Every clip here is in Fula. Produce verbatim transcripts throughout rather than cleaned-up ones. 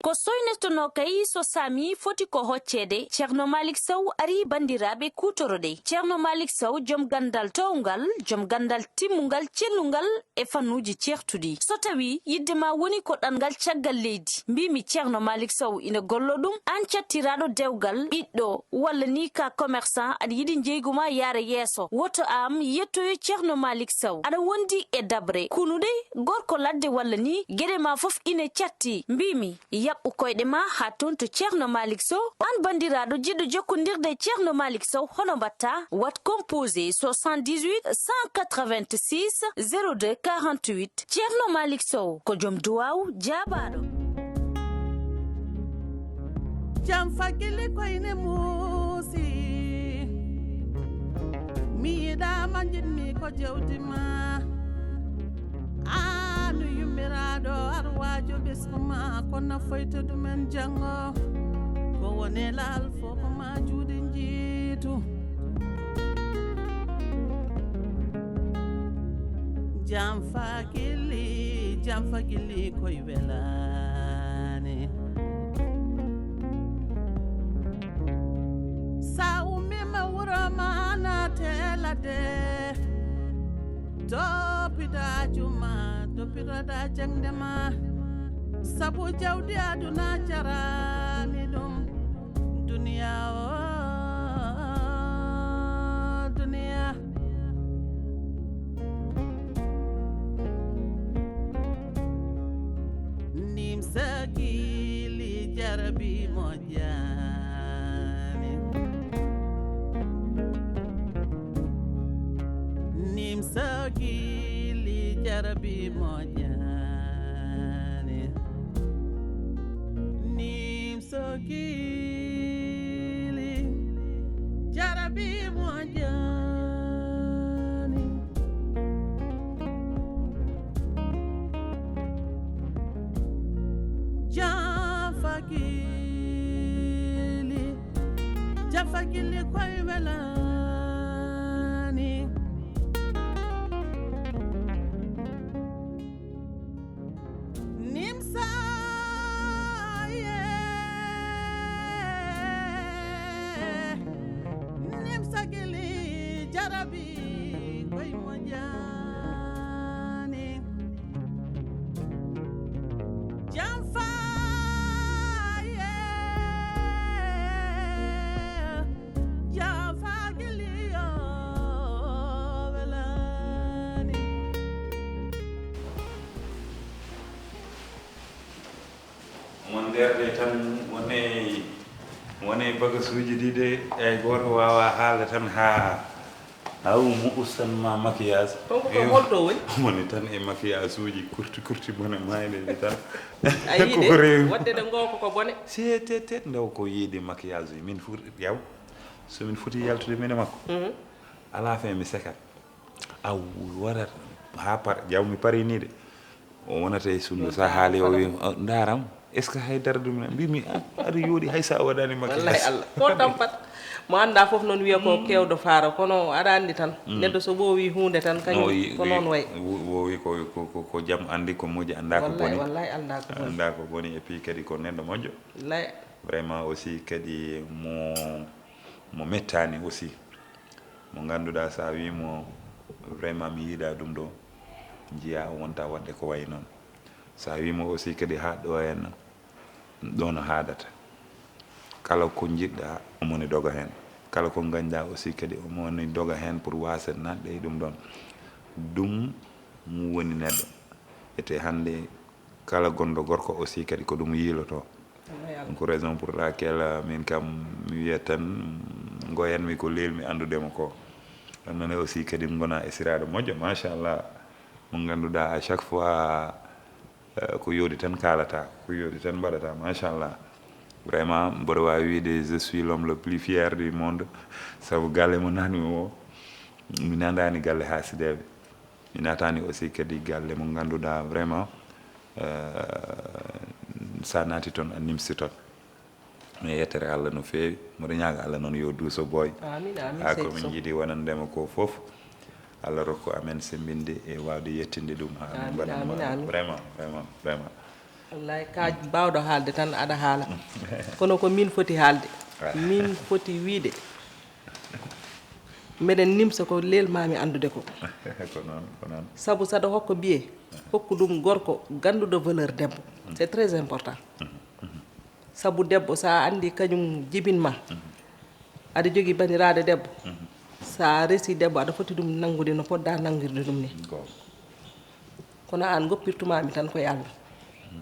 Ko soynetonoo kay so saami foti ko hocceede, Ceerno Maalik Sow arii banndiraaɓe kuutoroɗe. Ceerno Maalik Sow, jom ganndal toowngal, jom ganndal timmungal, cellungal e fannuuji ceertuɗi. So tawii yiɗde ma woni ko ɗanngal caggal leydi, mbiimi Ceerno Maalik Sow ina gollo ɗum, aan cattiraaɗo dewgal, ɓiɗɗo, walla ni ka commerçant, aɗa yiɗi njeygu ma yaara yeeso, woto am yettoyo Ceerno Maalik Sow. Aɗa wondi e daɓre, kunuɗe, gorko ladde walla ni, geɗe ma fof ine catti. Mbiimi, yaɓɓu koyɗe ma haa toon to Ceerno Maalik Sow. Aan banndiraaɗo jiɗɗo jokkondirde e Ceerno Maalik Sow, hono mbaɗta? Waɗ composé soixante-dix-huit cent quatre-vingt-six zéro deux quarante-huit. Ceerno Maalik Sow ko jom duwaaw jaabaaɗo. Jam fagili koyne muusi. Mi yiɗaama, njiɗmi ko jewdi ma. Aanu yummiraaɗo, ar waajo ɓesngu ma, ko nafoyta ɗumen janngo. Ko woni laal fof ko ma juuɗe njiitu. Jam fagili, jam fagili koye welaani. Sa ummiima wuro ma naate ladde, toppito aaju ma, toppitoɗa jaŋde ma. Sabu jawdi aduna jaraani ɗum. Duniya o, duniya. Nimsa gili jarabi moƴƴaani. Nimsa gili jarabi moƴƴaani. Nimsa gili jarabi moƴƴaani. Jafagili, jafagili koye welaani. Nimsa, yeah. Nimsa gili jarabi koye moƴƴaani. Jam fa, yeah. Jam fa gili yo welaani. Mon nder de tan wonay, wonay bagasuuji ɗi de, ay gooto waawaa haala tan haa, haa mo ustan ma maquillage. Kanko ko holɗo woni? Woni tan e maquillage uji kurti kurti, bone maayɗe ɗi tan. A yi'i de, waɗde de ngoo ko ko bone. Seetetet ndaw ko yiide maquillage uji. Min foti, yaw, so min foti yaltude min e makko. Mhm. Alaa fen mi sekat. Aw, waɗat haa par, jaw mi pari ni de. O wonata e suudu, sa haali o wi, "Oh, ndaaram, est-ce que hay dara ɗum?" Mbimi, "Ah, aɗa yooɗi, hay sa waɗani maquillage." Wallahi Allah, ko tampat. Mo annda fof noon wiya ko kewɗo faaro, kono aɗa anndi tan. Mm. Neɗɗo so ɓoowi huunde tan, kañum ko noon wayi. Wo-, woowi ko, ko, ko, ko jam anndi, ko moƴƴi annda ko boni. Wallahi, wallahi annda ko boni. Annda ko boni, et puis kadi ko neɗɗo moƴƴo. Wallahi. Vraiment aussi kadi mo, mo mettaani aussi. Mo ngannduɗaa, so a wii mo, "Vraiment, mi yiɗaa ɗum ɗo," njiyaa o wonta waɗde ko wayi noon. So a wii mo aussi kadi, "Haaɗ ɗo henna, ɗo no haaɗata." Kala ko njiɗɗaa, omo ni doga heen. Kala ko ngañɗaa aussi kadi, omo ni doga heen pour waasde naatde e ɗum ɗoon. Ɗum woni neɗɗo. Ete hannde, kala gonɗo gorko aussi kadi ko ɗum yiilotoo. Wallahi Allah. Donc, raison pour laquelle, euh, min kam, mi wiyat tan, ngoyanmi ko leelmi anndude mo ko. Ɗum noon aussi kadi ngona e siraaɗo moƴƴo, machallah. Mo ngannduɗaa, à chaque fois, euh, ko yooɗi tan kaalata, ko yooɗi tan mbaɗata, machallah. Vraiment, mboɗo waawi wiyde, je suis l'homme le plus fier du monde, sabu galle mo naatmi o, mi naataani galle haasideeɓe. Mi naataani aussi kadi galle mo ngannduɗaa vraiment, euh, sa naati toon a nimsi toon. Mi yettere Allah no feewi. Mboɗo ñaaga Allah noon yo duuso boy. Amin, amin, haa ko min njiɗi wonandema ko fof, Allah rokku amen semmbinde e waawde yettinde ɗum haa min mbaɗanma. Amin, amin. Vraiment, vraiment, vraiment. Wallaay, ka baawɗo haalde tan aɗa haala. Kono ko min foti haalde. Min foti wiide. Mbeɗen nimsa ko leelmaami anndude ko. Ko noon, ko noon. Sabu saɗa hokka biye, hokku ɗum gorko gannduɗo valeur debbo. C'est très important. Sabu debbo, so a anndi kañum jibin ma, aɗa jogii bandiraaɗo debbo. So a resi debbo, aɗa foti ɗum nanngude no poɗɗa nanngirde ɗum ni. Goonga. Kono aan, goppirtumaami tan ko e Allah.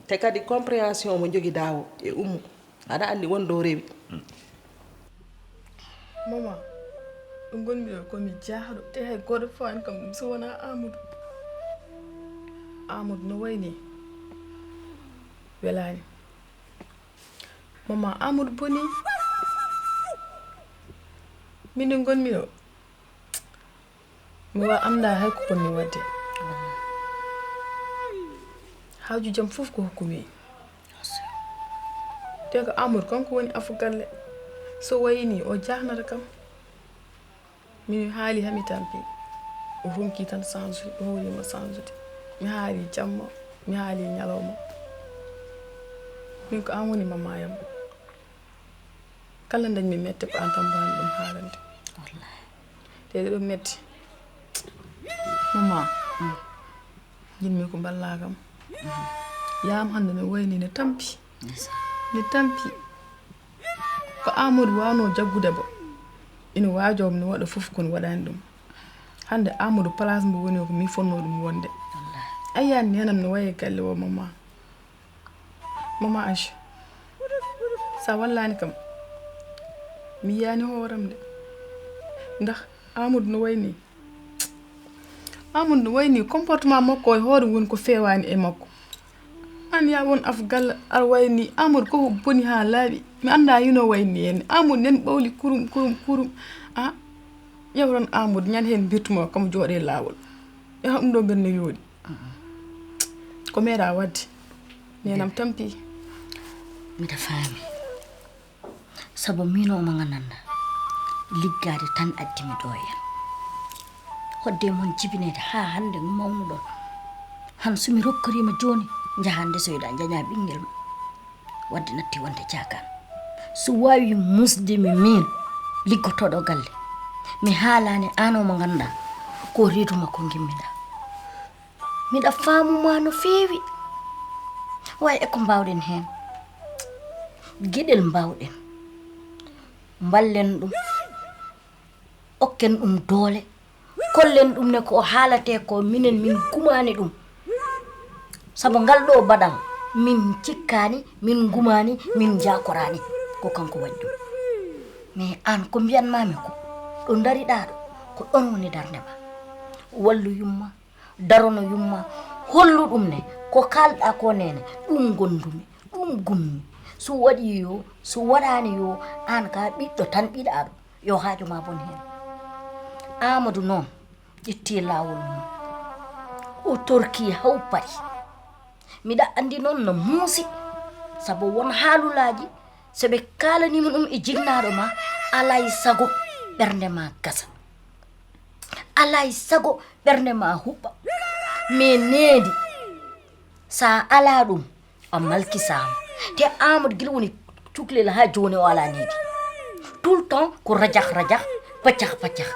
Te kadi compréhension mo njogiɗaa o e Ummu, aɗa anndi won ɗo rewi. Mama, ɗo ngonmi ɗo ko mi jaahɗo, te hay gooto fof en kam so wonaa Amadou. Amadou no wayi ni? Welaani. Mama, Amadou boni. Min ɗo ngonmi ɗo, mi wa annda hay ko bonni waɗde. Haaju jam fof ko hokkumi. Te ko Amadou kanko woni afu galle. So wayi ni, o jaahnata kam. Mi haali, haa mi tampi. O ronki tan sansude, o howlima sansude. Mi haali jamma, mi haali ñalawma. Min ko an woni mama yam. Kala dañmi mette ko an tan mbawmi ɗum haalande. Wallahi. Te ɗum metti. Mama, mm, jinmi ko mballa kam. Yam hannde no wayni ne tampi. Ndeysaan. Ne tampi. Ko Amadou wawno jaggude mo. Ina waajo mo, no waɗa fof kono waɗani ɗum. Hannde Amadou place mbo woni o ko min fotno ɗum wonde. Wallahi. Ayya nenam no waye galle o mama. Mama Aïcha. Sa wallani kam. Mi yiyani hooram de. Ndax Amadou no wayni. Amadou no wayni comportement makko o e hoore woni ko fewaani e makko. An ya won af galle ar wayni Amadou ko boni ha laaɓi. Mi annda hino wayni en. Amadou nen ɓawli kurum, kurum, kurum. A ƴewran Amadou ñande hen mbirtuma kam jooɗe laawol. E ɗum ɗo mbir no yooɗi. Ko meeɗa wadde. Nenam tampi. Miɗa faami. Sabu min o mo gandanɗa, liggaade tan addi mi ɗo e en. Hodde mon jibineede haa hannde mawnuɗon. Han so mi rokkorima jooni, njaha ndesoyɗa, njaña ɓinngel ma. Wadde natti wonde jaagaan. So waawi musde mi min, liggotooɗo galle. Mi haalani aan o mo ganduɗa, ko reedu makko ngimmiɗa. Miɗa faamu ma no feewi. Way e ko mbawɗen heen. Geɗel mbawɗen. Mballen ɗum. Okken ɗum doole. Kollen ɗum ne ko haalate ko minen min gumani ɗum. Sabu ngal ɗo baɗal min cikkani, min gumani, min jakorani. Ko kanko waɗi ɗum. Mais an ko mbiyanmami ko ɗo dariɗa ɗo, ko ɗon woni darde ma. Wallu yumma. Darono yumma, hollu ɗum ne, ko kalɗa ko nene, ɗum gondumi, ɗum gummi. So waɗi yo, so waɗani yo, an ka ɓiɗɗo tan ɓiɗaɗo, yo haaju ma bon hen. Amadou noon, ƴetti laawol mum. O torki haw paari. Miɗa andi noon no muusi, sabu won haalulaaji, so ɓe kaalanima ɗum e jinnaɗo ma, alay sago ɓernde ma gasa. Alay sago ɓernde ma huɓɓa. Mais needi, sa ala ɗum, a malkisaama. Te Amadou gila woni cuklel ha joni o ala needi. Tout le temps ko rajah rajah, pacah pacah.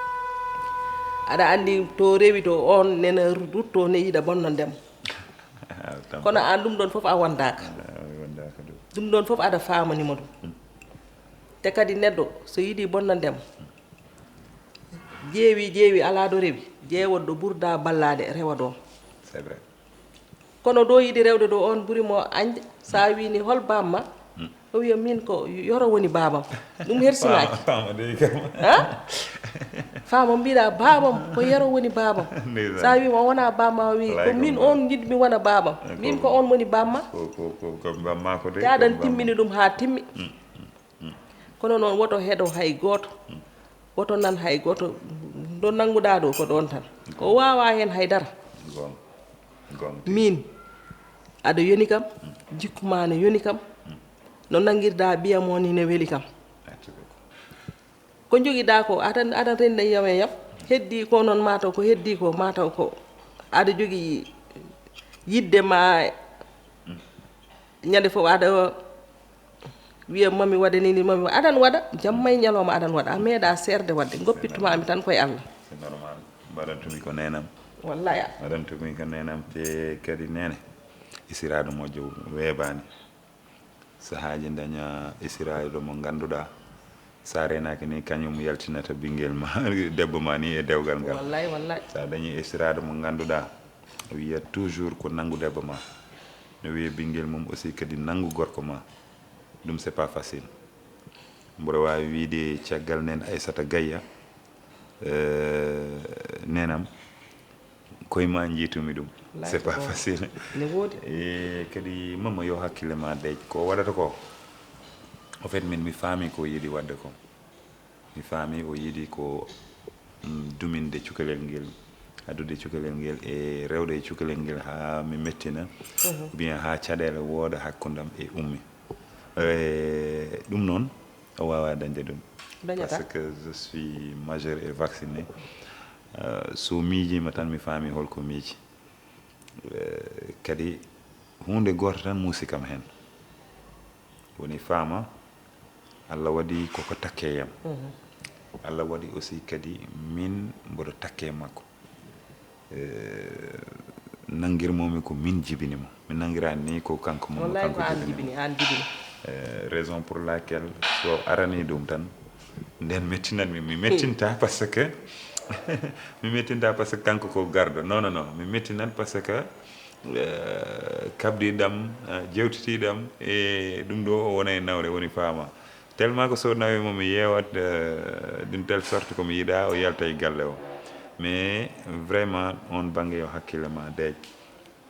Aɗa andi to rewi to on nena rutto ne yiɗa bonnandema. Kono an ɗum ɗon fof a wondaka. Ɗum ɗon fof aɗa famanima ɗum. Te kadi neɗɗo so yiɗi bonnandema, ƴeewi, ƴeewi, alaa ɗo rewi, ƴeewat ɗo ɓurda ballaade, rewa ɗoon. C'est vrai. Kono ɗo yiɗi rewde ɗo, oon ɓuri mo añde. So a wii ni, "Hol baam ma?" O wiya, "Miin ko Yoro woni baabam." Ɗum hersinaaki. Faama, faama dey kam. Ha? Faama, mbiɗa baabam, ko Yoro woni baabam. Ndeysaan. So a wii mo, "Wona baam ma," o wii, "Ko miin oon njiɗmi wona baabam." Miin ko oon woni baam ma. Ko, ko, ko, ko baam ma ko dey, te aɗa timmini ɗum haa timmi. Mm, mm. Kono noon, woto heɗo hay gooto, woto nan hay gooto, ɗo nannguɗaa ɗo ko ɗoon tan. O waawaa heen hay dara. Goonga. Goonga tigi. Miin, aɗa yoni kam, jikku maa ne yoni kam, no nanngirɗaa ɓiya moo ni ne weli kam. Merci beaucoup. Ko njogiɗaa ko, aɗa, aɗa renna yam e yam, heddii ko noon maa taw ko heddii ko, maa taw ko aɗa jogii yiɗde ma. Ñande fof aɗa wiya mami waɗa ni, ni mami waɗa. Aɗan waɗa, jamma e ñalawma aɗan waɗa. A meeɗa seerde waɗde, ngoppittuma mi tan koye Allah. C'est normal. Mbaɗantumi ko nenam. Wallaya. Mbaɗantumi ko nenam, te kadi nene. Isiraaɗo moƴƴo weebaani. Sahaaji daña isiraaɗo mo ngannduɗaa, so a reenaaki ni, kañum yaltinata ɓinngel ma, debbo ma ni e dewgal ngal. Wallay, wallay. So a dañi isiraaɗo mo ngannduɗaa, o wiyat toujours ko nanngu debbo ma. No wiya ɓinngel mum aussi kadi nanngu gorko ma. Ɗum c'est pas facile. Mboɗo waawi wiide caggal nen Aissata Gayya, euh, nenam, koye ma njiitumi ɗum. C'est pas facile. Ne woodi. E kadi mama yo hakkille ma deej ko waɗata ko. En fait, min mi faami ko yiɗi waɗde ko. Mi faami o yiɗi ko, mm, duminde cukalel ngel, addude cukalel ngel e rewde e cukalel ngel haa mi mettina, ou bien haa caɗeele wooda hakkundam e Ummi. E ɗum noon, o waawaa dañde ɗum. Dañata. Parce que je suis majeur et vacciné. Euh, so miijiima tan mi faami holko miiji. Eh, kadi huunde gooto tan muusi kam heen. Woni faama, Allah waɗi koko takke yam. Allah waɗi aussi kadi min mboɗo takke makko. Eh, nanngirmomi ko min jibini mo. Mi nanngiraani ni ko kanko mo Wallay ko kanko an jibini jibini, mo. An jibini. Eh, raison pour laquelle so arani ɗum tan, nden mettinat mi. Mi mettinta parce que mi mettinta parce que kanko ko garɗo. Non, non, non. Mi mettinat parce que, eh, kabdiɗam, eh, jewtitiɗam e ɗum ɗo o wona e nawre woni faama. Tellement que so nawi mo mi yeewat, eh, d'une telle sorte ko mi yiɗa o yalta e galle o. Mais vraiment on bannge yo hakkille ma deej.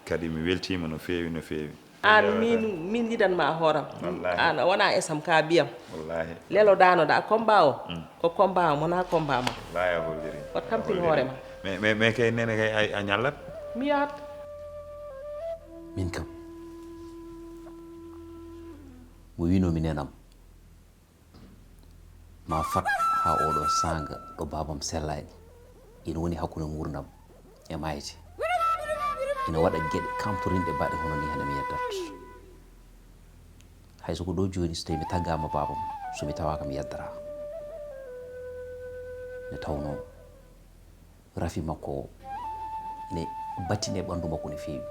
Kadi mi weltiima no feewi, no feewi. An min, min yiɗan ma hooram. Wallaahi. An a wona esam ka biyam. Wallaahi. Lelo dano da combat o. Ko combat am wona combat ma. Wallaahi a holliri. Wat tampin hoore ma. Mais, mais, mais kay nene kay a, a ñallat. Mi yahat. Min kam mo winomi nenam ma fat ha oɗo sanga ɗo babam sellaani ina woni hakkunde ngurdam e mayde. Ina waɗa geɗe kamtorinɗe baɗe hono ni hande mi yeddat. Hay so ko ɗo joni so tawi mi taggama babam, so mi tawaka mi yeddata. Nde tawno rafi makko o ene battini e ɓandu makko no feewi.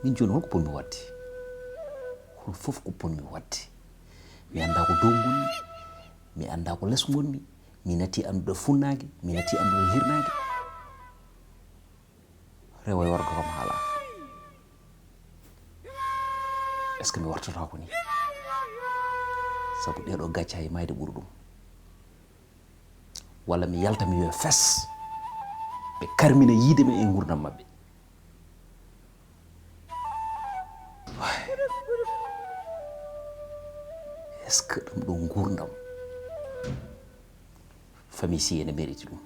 Min joni holko ponmi wadde? Hol fof ko ponmi wadde? Mi anda ko dow ngonmi, mi anda ko les ngonmi. Mi natti andude funnague, mi natti andude hirnague. Rewa e worgo kam haalaka. Est ce que mi wartata ko ni? Sabu ɗeɗo gacca e mayde ɓuri ɗum. Walla mi yalta mi wiya fes ɓe karmina yiide men e gurdam maɓɓe. Est ce que ɗum ɗo gurdam? Famille si ene mérite ɗum.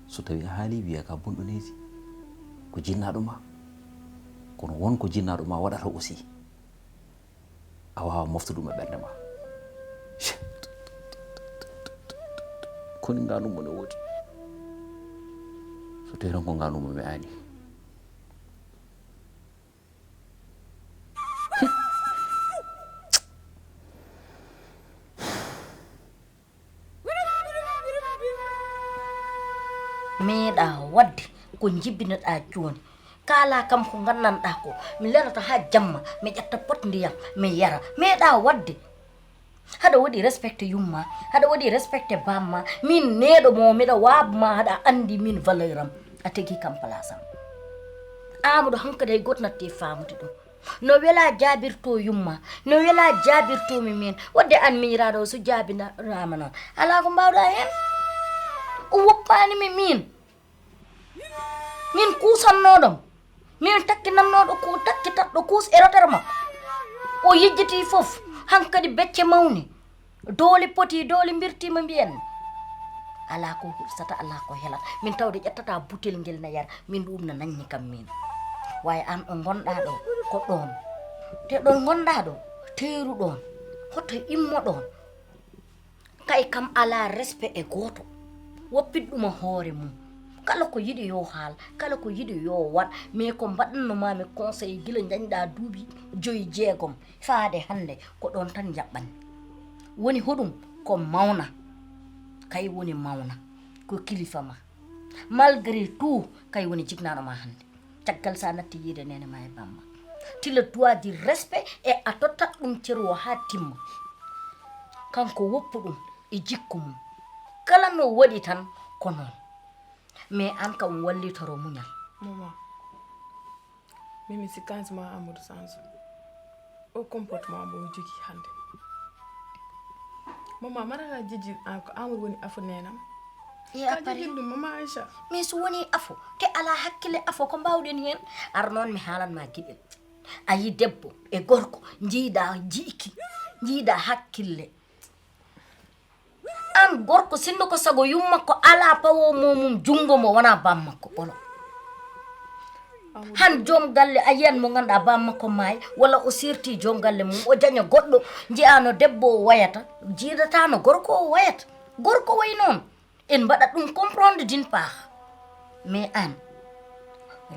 So tawi a haali wiya ka bonɗoneji ko jinnaɗo ma, kono won ko jinnaɗo ma waɗata aussi. A wawa moftude ɗum e ɓernde ma. Koni nganummo ne woodi? So tawi tan ko nganummo mi ani. Meeɗa waɗde ko njibinoɗa jooni. Kaala kam ko nganndanɗa ko. Mi lelata haa jamma, mi ƴetta pot ndiyam, mi yara. Meeɗa waɗde. Haɗa waɗi respecté yumma, haɗa waɗi respecté bamma. Min neeɗo mo miɗa waabma, haɗa anndi min valeur am. A tegi kam place am. Amadou hankadi hay gooto natti e faamude ɗum. No wela jaabirto yumma, no wela jaabirtomi min. Wadde an miñiraaɗo o so jaabinaama noon, alaa ko mbaawɗa heen. O woppaani mi min. Min kuusannooɗo mo. Min takkinannooɗo ko takkitatɗo kuus e rotere makko. O yejjiti fof, hankadi becce mawni. Dooli poti, dooli mbirtiima mbiyen. Alaa ko hursata, alaa ko helata. Min tawde ƴettata butel ngel na yara. Min ɗum na naññi kam min. Waaye an ɗo ngonɗa ɗo, ko ɗoon. Te ɗo ngonɗa ɗo, teeru ɗoon. Hoto immo ɗoon. Kay kam alaa respect e gooto. Woppit ɗum e hoore mum. Kala ko yiɗi yo haal, kala ko yiɗi yo waɗ, mais ko mbaɗanno maami conseil gila njañɗaa duuɓi joyi jeegom faade hannde, ko ɗoon tan njaɓɓanmi. Woni hoɗum? Ko mawna, kay woni mawna, ko kilifa ma. Malgré tout, kay woni jiknaaɗo ma hannde. Caggal so a natti yiide neene ma e bamma, tu le dois du respect et a tottat ɗum ceru o haa timma. Kanko woppu ɗum e jikku mum. Kala no waɗi tan ko noon. Mais aan kam wallitoro muñal. Maman, min mi sikkaani so ma Amadou change o comportement mo o jogii hannde. Maman, mara ka jejji an ko Amadou woni afo neenam. E a Ka pari? Jejji ɗum, Maman Aïcha. Mais so woni afo, te alaa hakkille afo, ko mbaawɗen heen? Ar noon mi haalan ma giɗel. A yi debbo e gorko, njiiɗa jiiki, njiiɗa hakkille. Aan gorko, sinno ko sago yumma ko alaa pawo mo mum junngo mo wonaa bam makko ɓolo. Han joom galle a yiyan mo ngannduɗaa bam makko maayi, walla o sirti joom galle mum, o jaña goɗɗo, njiyaa no debbo o wayata, jiidata no gorko o wayata. Gorko way noon. En mbaɗat ɗum comprendre d'une part. Mais aan,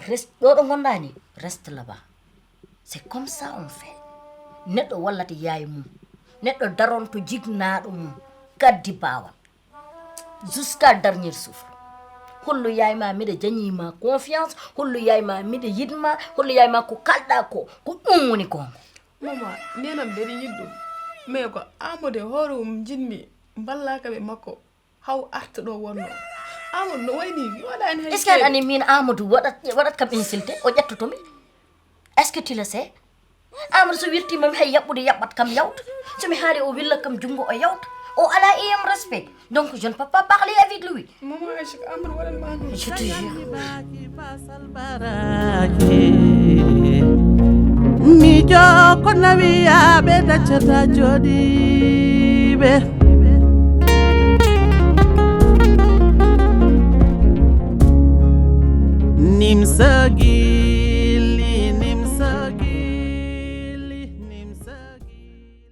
reste ɗo ɗo ngonɗaa ni, reste là-bas. C'est comme ça on fait. Neɗɗo wallata yaay mum. Neɗɗo daronto jiknaaɗo mum. Gaddi baawal. Jusqu'à dernier souffle. Hollu yaay ma miɗa jañi ma confiance, hollu yaay ma miɗa yiɗ ma, hollu yaay ma ko kalɗa ko, ko ɗum woni goonga. Maman, neenam mbeɗa yiɗ ɗum. Mais ko Amadou e hoore mum njiɗmi mballaka ɓe makko. Haw arta ɗo wonno. Amadou no wayni mi waɗani hay. Est-ce que aɗa anndi min Amadou waɗat, waɗat kam insulté, o ƴettoto mi? Est-ce que tu le sais? Amadou so wirtima mi hay yaɓɓude yaɓɓat kam yawta. So mi haali o willa kam junngo o yawta. O alaa e am respect. Donc je ne peux pas parler avec lui. Maman Aïcha, Amadou waɗan ma ɗum. Je te jure. Mijo ko nawiyaaɓe daccata jooɗiiɓe. Nimsa gilli, nimsa gilli, nimsa gilli.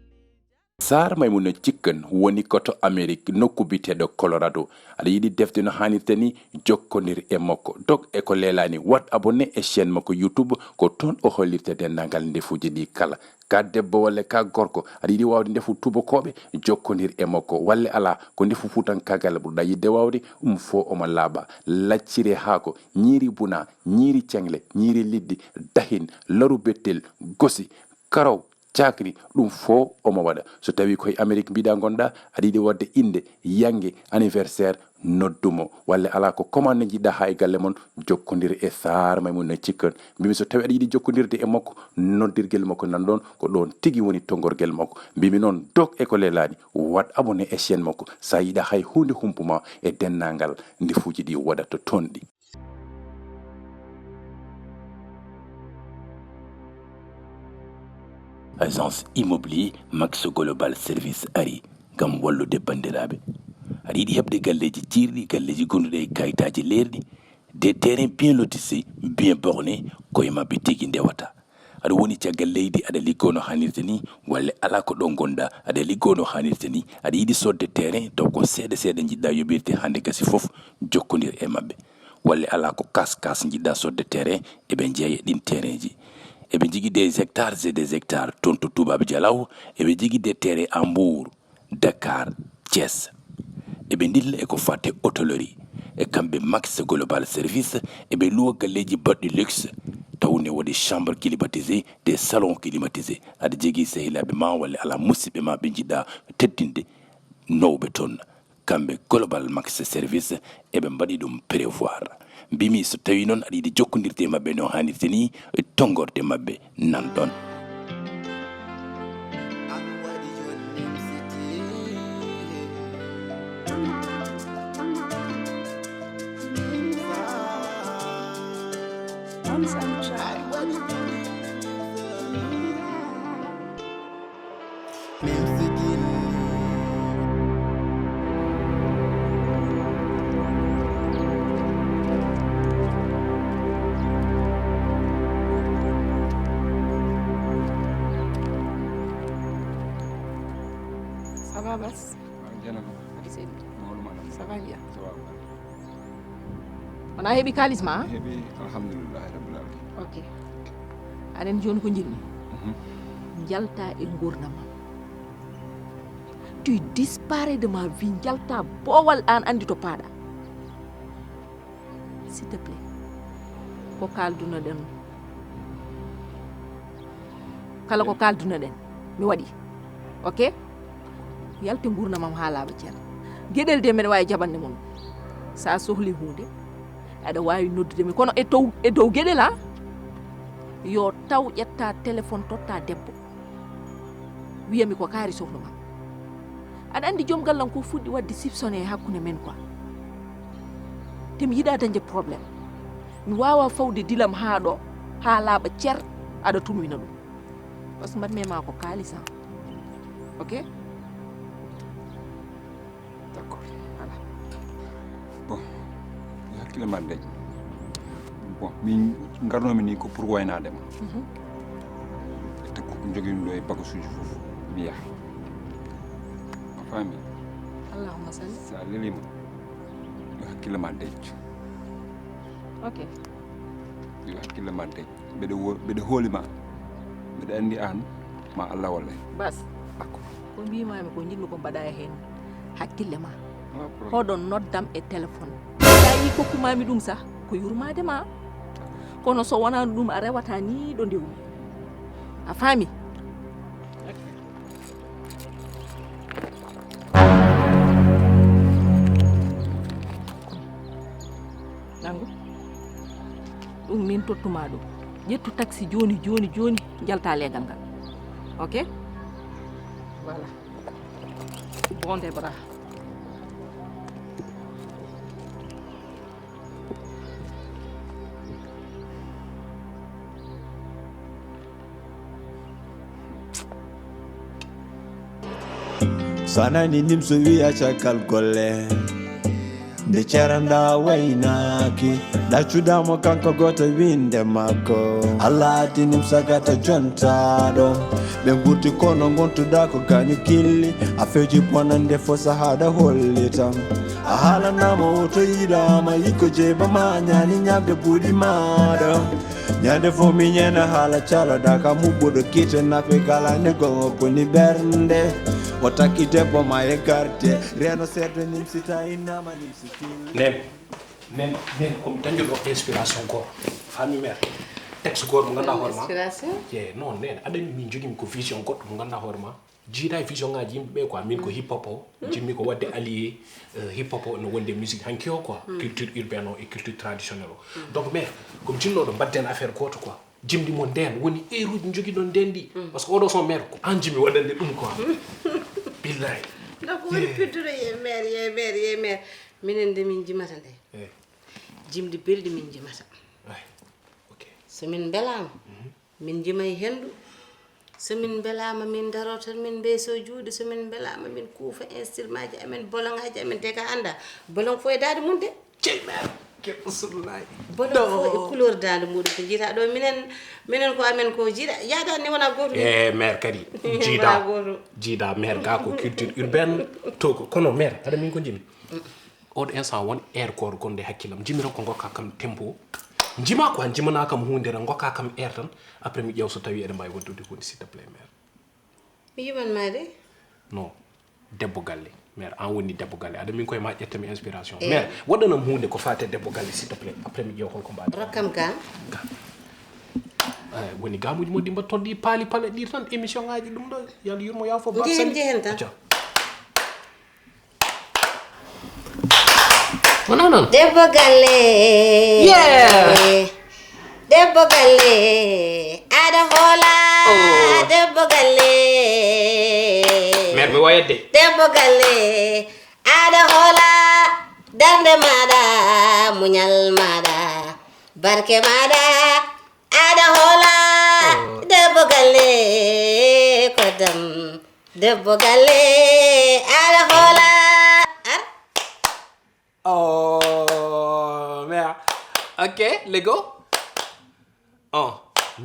Saar Maymuna Cikkan woni ko to Amerik, nokku biyeteeɗo Colorado. Aɗa yiɗi defde no haanirta ni, jokkondir e makko. Dog e ko leelaani, waɗ abonné e chaîne makko YouTube, ko toon o hollirta denndaangal ndefuuji ɗi kala. Ka debbo walla ka gorko, aɗa yiɗi waawde ndefu tuubakooɓe, jokkondir e makko. Walla alaa, ko ndefu fuutankaagal ɓurɗa yiɗde waawde, ɗum fof omo laaɓa. Lacciri e haako, ñiiri buna, ñiiri ceŋle, ñiiri liɗɗi, dahin, laru bettel, gosi, karaw, cakri, ɗum fof omo waɗa. So tawii ko e Amerik mbiɗa ngonɗa, aɗa yiɗi waɗde innde, yannge, anniversaire, noddu mo. Walla alaa ko commande njiɗɗa haa e galle mon, jokkondir e Saar Maymuna Cikkan. Mbimi so tawii aɗa yiɗi jokkondirde e makko, noddirgel makko nan ɗoon, ko ɗoon tigi woni tonngorgel makko. Mbimi noon, dog e ko leelaani, waɗ abonné e chaîne makko. So a yiɗa hay huunde humpuma e denndaangal ndefuuji ɗi waɗata toon ɗi. Agence immobilier Max Global Service ari ngam wallude banndiraaɓe. Aɗa yiɗi heɓde galleeji ciirɗi, galleeji gonduɗi e kayitaaji leerɗi, des terrains bien lotissés, bien bornés, ko e maɓɓe tigi ndewata. Aɗa woni caggal leydi, aɗa liggoo no haanirta ni, walla alaa ko ɗo ngonɗa, aɗa liggoo no haanirta ni, aɗa yiɗi soodde terrain, taw ko seeɗa seeɗa njiɗɗa yoɓirde, hannde gasi fof, jokkondir e maɓɓe. Walla alaa ko kas kas njiɗɗa soodde terrain, eɓe njeeya ɗin terrainji. Eɓe njogii des hectares et des hectares toon to Toubab Dialaw, eɓe njogii des terrains à Mbour, Dakar, Thiès. Eɓe ndilla e ko fate hôtellerie. E kamɓe Max Global Service, eɓe luwa galleeji baɗɗi luxe, taw ne waɗi chambre climatisée, des salons climatisés. Aɗa jogii sehilaaɓe ma walla alaa musiɓɓe ma ɓe njiɗɗa teddinde, nawɓe toon. Kamɓe Global Max Service, eɓe mbaɗi ɗum prévoir. Mbimi so tawii noon aɗa yiɗi jokkondirde e maɓɓe no haanirta ni, tonngorde maɓɓe nan ɗoon. Ça va, Bas? Mawɗum, alhamdulillah. Ça va bien? Ça va, ça va. Wona heɓi kaalis ma? Heɓi, alhamdulillahi rabbil alamin. Ok. Aɗa anndi jooni ko njiɗmi? Njalta e nguurndam am. Tu disparais de ma vie, njalta boowal, aan anndi to paaɗa. S'il te plaît, ko kaaldunoɗen, kala ko kaaldunoɗen mi waɗi. Ok? Yalte nguurndam am haa laaɓa cer. Geɗel de mbeɗa waawi jaɓande mon. So a sohli huunde, aɗa waawi noddude mi, kono e dow e dow geɗel, a yo taw ƴetta téléphone totta debbo, wiyami ko kaari sohlu ma. Aɗa anndi joom gallam ko fuɗɗi waɗde sipsone e hakkunde men quoi. Te mi yiɗa dañde problème. Mi waawa fawde dilam haa ɗo, haa laaɓa cer, aɗa tunwina ɗum. Parce que mbaɗmi e ma ko kaalis am. Ok? D'accord. Bon, yo hakkille ma deej. Bon, min ngarnomi ni ko pour waynaade ma. Te ko jogimi ɗo e bagasuji fof mi yaha. A faami? Allahumma salli. Sa lelima, yo hakkille ma deej. Ok. Yo hakkille ma deej. Mbeɗa wo- mbeɗa hooli ma. Mbeɗa anndi aan ma Allah walle. Bas. D'accord. Ko mbimami ko njiɗmi ko mbaɗa heen hakkille ma. Wala problème. Hoɗo noddam e téléphone. Sa yi kokkumami ɗum sah, ko yurmade ma. Kono so wonano ɗum a rewata ni ɗo ndewmi. A faami? Nangu. Ɗum min tottuma ɗum. Ƴettu taxi joni joni joni, njalta leegal ngal. Ok? Voilà. Bon de bras. Sanani nimso wiya caggal golle. Nde ceranda waynaaki, ɗaccudamo kanko goto winde makko. Allah addi nimsa gata jontaɗo. Ɓe gurti kono gontuɗa ko gañu killi. Afeeji bonande fo sahaɗa hollitam. A haalanama woto yiɗama yikko jeeba ma ñaani ñamde buuɗi maɗa. Ñande fo mi ñana haala caloɗa ka muɓɓuɗo kite nafe kala ne gongo boni ɓernde. O takki debbo ma e garde. Reno seeɗa nimsita innama nimsiti. Nen, nen, nen, komi dañuɗo inspiration goto. Fami mère. Texte goto mo ganduɗa hoore ma. Inspiration? Ye, non, nen, aɗa anndi min jogimi ko vision goɗɗo mo ganduɗa hoore ma. Jiiɗa e vision ngaji yimɓe ɓe quoi, min ko hip hop o. Jimmi ko wadde allié, euh, hip hop o no wonde musique hanki o quoi. Culture urbaine o e culture traditionnelle o. Donc mère, komi jinnoɗo mbadden affaire goto quoi. Jimdi mo nden woni heure uji jogiɗon nden ɗi. Parce que oɗo son mère ko an jimmi waɗande ɗum quoi. Billahi. Donc woni pidduɗo ye maire, ye maire, ye maire. Minen nde min jimata nde. Eh, Jimdi belɗi min jimata. ay. Ok. So min mbelama, min jima e hendu. So min mbelama min daro tan min mbeso juuɗe. So min mbelama min kuufa instrument ji amen, bolongaji amen, te ka anda bolong fof e daade mum de. Cey mère. Ke Rasulullahi. Bolong fof e couleur daande muɗum ko jiita ɗo. Minen, minen ko amen ko jiiɗa. Yaada ni wona goto. E mère kadi. Wona Jiida. Goto. Jiida mère ga ko culture urbaine. To ko kono mère, aɗa min ko jimi. Oɗo instant won air koto gonde hakkilam. Jimi tan ko gokka kam tempo. Jima quoi, jimana kam hunde tan gokka kam air tan. Après mi ƴeew so tawi eɗen mbawi waddude hunde s'il te plaît mère. Mi yiman ma de. Non. Debbo galle. Mère, an woni debbo galle. Aɗa min koye ma ƴetta mi inspiration. Mère, waɗanam hunde ko fate debbo galle s'il te plaît. Après mi ƴeew holko mbaɗa. Rokkam gam. Eh, woni gamuji mo ɗi mbaɗ toon ɗi paali pale ɗi tan émission ngaji ɗum ɗo. Yalla yurmo yafo. Jehen, jehen tan. Acca. Wona noon. Debbo galle. Yeah. Debbo galle. Aɗa hoola. Debbo galle. Mère mi wayat de. Debbo galle. Aɗa hoola. Darde maɗa. Muñal maɗa. Barke maɗa. Aɗa hoola. Debbo galle. Kodam. Debbo galle. Aɗa hoola. Ar. Oh, mère. Ok, let's go. Oh.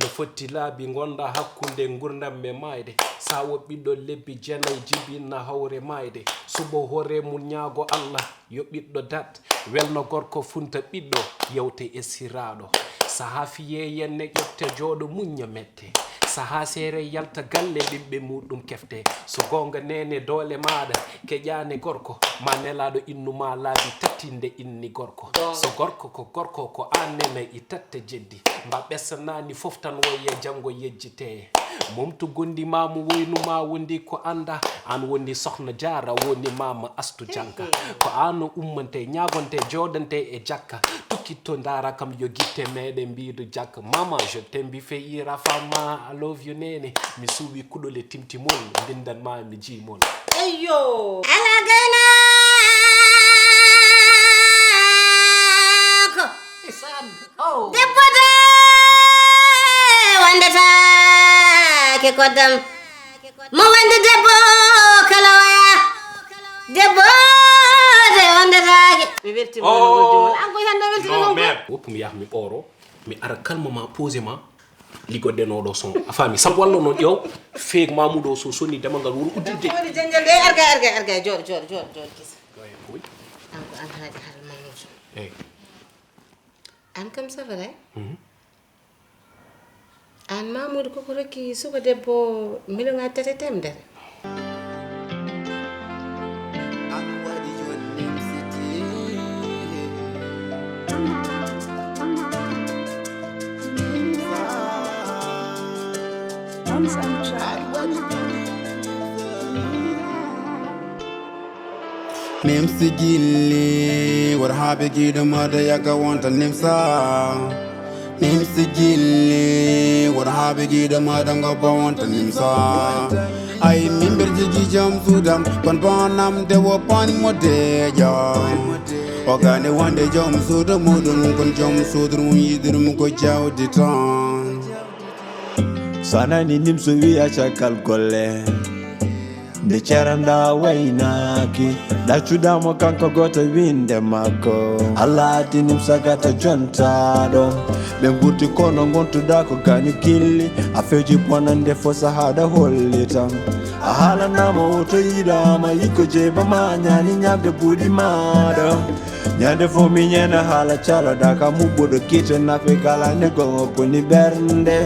No fotti laabi ngonda hakkunde ngurndan e maayde. Saawo ɓiɗɗo lebbi jeenay jibinna hawre maayde. Suɓo hoore mum ñaago Allah yo ɓiɗɗo dat. Welno gorko funta ɓiɗɗo yewte e siraaɗo. Sahaa fiyeeyen ne ƴefte jooɗo muñña mette. Sahaa seere yalta galle ɓiɓɓe muɗum kefte. So goonga neene doole maaɗa keƴaani gorko. Ma nelaaɗo innu ma laabi tattinde inni gorko. So gorko ko gorko ko aan neene i tatte jeddi. Mba ɓesanaani fof tan woye janngo yejjite. Momtu gondi maamu woynu ma wondi ko annda. Aan woni sohna jaara woni maama astu janka. Ko aan o ummante ñaagonte jooɗante e jakka. Tokkitto ndaara kam yo gitte meeɗen mbiidu jakka. Mama je t'aime bi fe ira fama I love you neene. Mi suuɓi kuɗol e timtimol mbindan ma mi jiimol. Eyyo. Ala gaynaako. Debbo de wondataake koddam. Mo wondi debbo kala waya. Debbo de wondataake. Mi weltima. Oh. An koy hannde weltima non. Woppu mi yaha mi ɓooro. Mi ara kalma ma pose ma. Ligoɗɗen oɗo son. A faami? Sabu walla noon ƴeew. Feek mamuɗo so sonni damal ngal wuro udditde. Woni janjal de arga arga arga jooɗo jooɗo jooɗo jooɗo kisa. An ko an haaji hal mamuɗo. Eyi. An kam ça va de? Mhm. Aan Mamoudou koko rokki suka debbo miliyoŋaaji tati e teemedere. Nimsi gilli, wor haaɓe giɗo maɗa yaga wonta nimsa. Nimsi gilli, wor haaɓe giɗo maɗa ngobba wonta nimsa. Ay mimber jigi jam sudam, kon bonam de wo pan mo deja. O gane wonde jom suudu muɗum, kon jom suudu mum yiɗirum ko jawdi tan. So a nani nimso wiya caggal golle. Nde caranda waynaaki, ɗaccuɗamo kanko goto winde makko. Allah addinim sagata jontaɗo. Ɓe gurti kono gontuɗa ko gañu gilli. A feji bonande fo sahaɗa hollitam. A haalanama woto yiɗama yikko jeybama ñani ñamde buuɗi maɗa. Ñande fof mi ñeena haala caloɗa ka muɓɓuɗo kite nafe kala ne gongo boni ɓernde.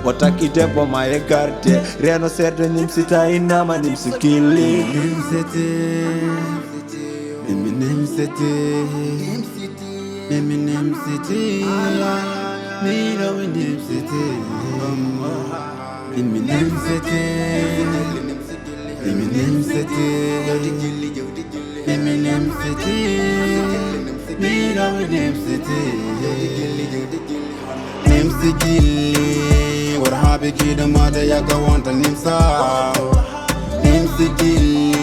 O takki debbo ma e garde reno seeɗa nimsita innama nimsi killi. Nimsete, mimi nimsete, mimi nimsete, miro mi nimsete, mimi nimsete, mimi nimsete. Eminem City, mira Eminem City. Nimsi gilli, wor haaɓe giɗo maɗa yaga wonta nimsa. Nimsi gilli,